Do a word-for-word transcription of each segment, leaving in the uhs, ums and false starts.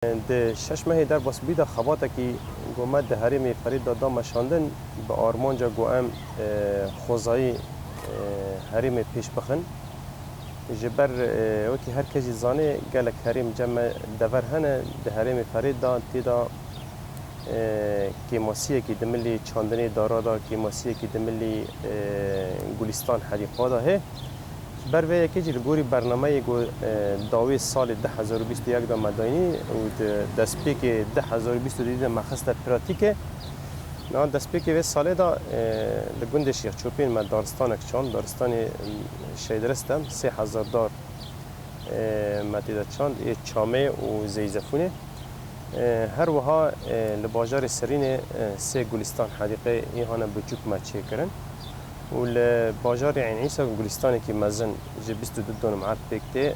Di şeş mehê derbas bûyî de xebatekî ku me di herêmê Ferêt de da meşandin, bi armanca ku em, e, xwezayî, e, herêmê pêş bixin. Ji ber, e, wekî her kes jî zanê, gelek herêm cem me dever hene, di herêmê Ferêt de tê de, e, kêmasiyekî di milî çandinê dara de, kêmasiyekî di milî, e, Gulîstan Hedîqa de heye. Ji ber vê yekê jî li gorî bernameyê ku, e, dawî salê du hezar û bîst û yek de me dayînî û di destpêkê du hezar û bîst û duyê de me xiste pratîkê. Niha destpêkê vê salê de, e, li gundê Şêx Çopîn me daristanek çand, daristanê, e, Şêdirist e, sê hezar dar, e, me tê de çand, ê çamê û zeyzefûnê. E, her wiha, e, li bajarê Serînê, e, sê Gulîstan Hedîqê ê hane biçûk me çêkirin. Û li bajarê Eyn Îsa Gulîstanekî mezin ji bîst û du donum erd pêk tê. E,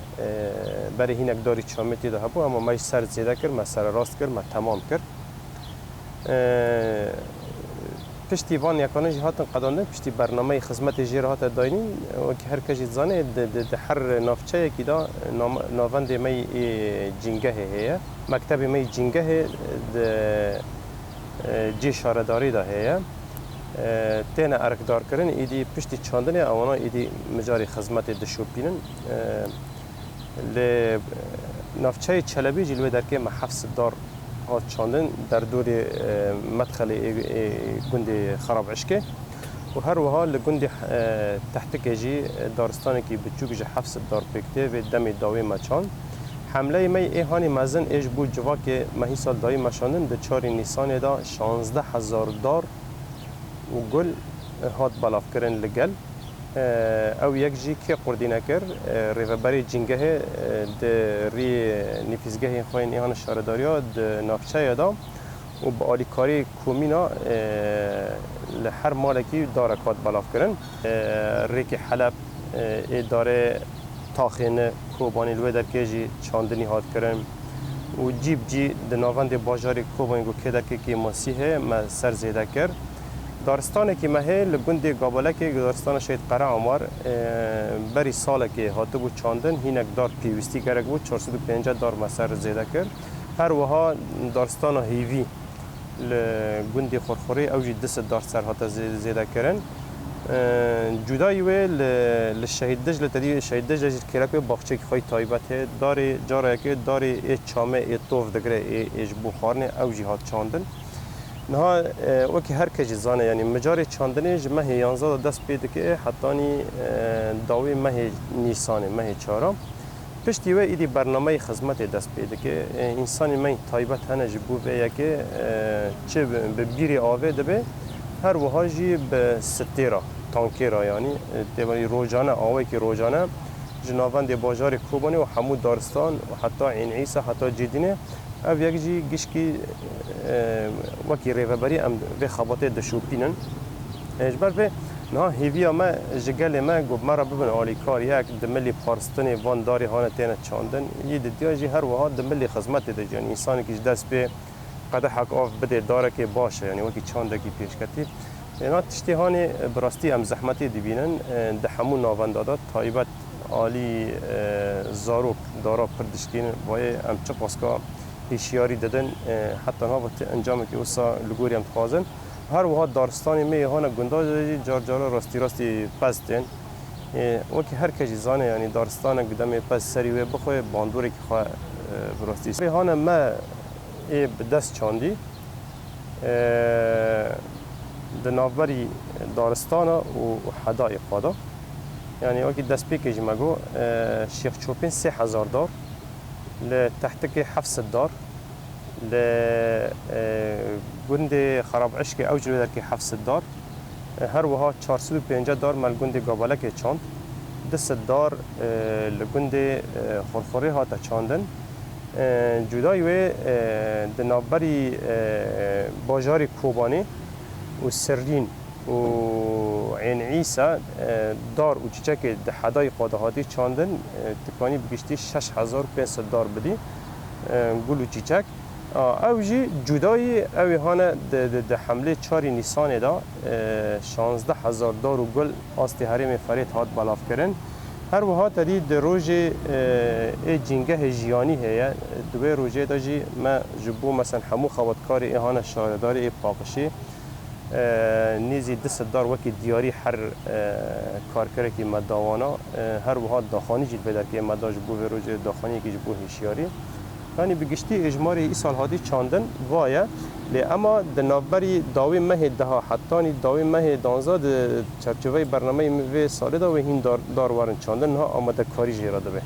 berê hînek darî çamê tê de hebû, hema me jî ser zêde kir, me sererast kir, me temam kir. E, piştî van yekanan jî hatin qedandin, piştî bernameyê xizmetê jê re hate dayînîn, wekî her kes jî dizane, di, di, di her navçeyekî de nam-, navendê me yê cîngehê heye. Mektebê me yê cîngehê di, e, cê şaredarî de heye. E, têne erkdarkirin, îdî piştî çandinê ewana îdî mijarê xizmetê dişopînin. E, li navçeyê Çelebî jî li wê derkê me heft sed dar hat çandin, derdorê, e, medxelê ê, ê gundê Xerab Eşkê. Û her wiha li gundê, e, Tehtikê jî, e, daristanekî biçûk ji heft sed dar pêk tê, vê demê dawî me çand. Hemleyê me yê ê hanî mezin ê ji bo civakê me hîsal dayî meşandin, di çarê Nîsanê de şazdeh hezar dar û gul, e, hat belavkirin li gel. E, ew yek jî kê qurdî nekir, e, rêveberê cîngehê, e, di rî nîfîsgehên xwe yên ê hane şaredariya di navçeyê de û bi alîkarî komîna, e, li her malekî darek hat belavkirin. E, rêkê Heleb, e, ê darê Taxêni, Kobanê li wê derkê jî çandinî hat kirin û cî bi cî di navendê bajarê Kobanê ku kê derkê kêmasî heye me ser zêde kir. Daristanekî me heye li gundê Gabalekê, daristana Şehîd Qere Amar, e, berî salekê hatibû çandin, hînek dar pêwîstî gerek bû, çar sed û pêncî dar me ser zêde kir. Her wiha daristana Hêvî li gundê Xurxurê, ew jî du sed dar ser hate zê-, zêdekirin. E, cudayî wê li, li Şehîd Dicle, te dî Şehîd Dicle jî kêlek wê baxçeyekî xwe yî taybet heye. Darê, cara yekê darê ê çamê ê tov digire, ê, ê ji bo xwarinê, ew jî hat çandin. Niha, e, wekî her kes jî zane, yanî mijarê çandinê ji mehê yanzdeh de dest pê dike, hetanî, e, dawî mehê Nîsanê, mehê çar a. Piştî wê îdî bernameyê xizmetê dest pê dike. E, însanên me yî taybet hene ji bo vê yekê, e, çi bi, bi bîrê avê dibe, her wiha jî bi stêra, tankêra, yanî, e, tê wî rojane, awayekî rojane ji navendê bajarê Kobanê û hemû daristan û heta Ên Îsa, heta Cêdînê, ev yek jî gişkî, e, wekî rêveberî em vê xebatê dişopînin. E, ji ber vê niha hêviya me ji gelê me ku me re bibin alîkar, yek di milî paristinê van darê hane têne çandin, yê didiya jî her wiha di milî xizmetê de jî, yanî însanekî ji dest pê qedehek av bidê, darekê baş e, yanî wekî çandekî pêşketî. Êna tiştê hanê, e, bi rastî em zehmetê dibînin, e, di hemû navenda de, taybet alî, e, zarok dara pir dişkînin, bayê em çiqaska hişyarî didin, e, heta niha ti encamekî wisa li gorî em dixwazin. Her wiha daristanê me yê hane gunda de jî car cara rastî rastî pez tên. E, wekî her kes jî zane, yanî daristanek demê pez serî wê bixwe, bandorek xwe, e, bi rastî. Rê hane me ê bi dest çandî, e, di navberî daristana û, û hedayê xwe de. Yanî wekî destpêkê jî me got, e, Şêx Çopên sê hezar dar, li Tehtikê heft sed dar, li, e, gundê Xerab Eşkê ew jî li wê derkê heft sed dar, e, her wiha çar sed û pêncî dar me li gundê Gabalekê çand, du sed dar, e, li gundê, e, Xurxurê hate çandin. E, cudayî wê, e, di navberî, e, bajarê Kobanê û Serrîn û Ên Îsa, e, dar û çîçekê di hedayî xwe de hatî çandin, e, tu kanî bi giştî şeş hezar û pênc sed dar bidî, e, gul û çîçek. A, ew jî cudayî, ew ê hane di, di, di hemlê çarî Nîsanê de, e, şazdeh hezar dar û gul astê herêmê Ferêt hat belavkirin. Her wiha te dî di rojê, e, ê cîngehê jiyanî heye. Di wê rojê de jî me ji bo, mesen, hemû xebatkarê ê hane şaredarê ê paqişê, e, nêzî du sed dar wekî diyarî her, e, karkerekî me da wana. E, her wiha daxanî jî li vê derkê me da ji bo vê rojê, daxaniyekî ji bo hişyarî. Yanî bi giştî êjmarê îsal hatî çandin va ye. Lê ema di navberî dawî mehê deha hetanî dawî mehê danza di çerçeveyê bernameyê vê salê de wê hîn dar, dar werin çandin, niha amadekarî jê re dibe.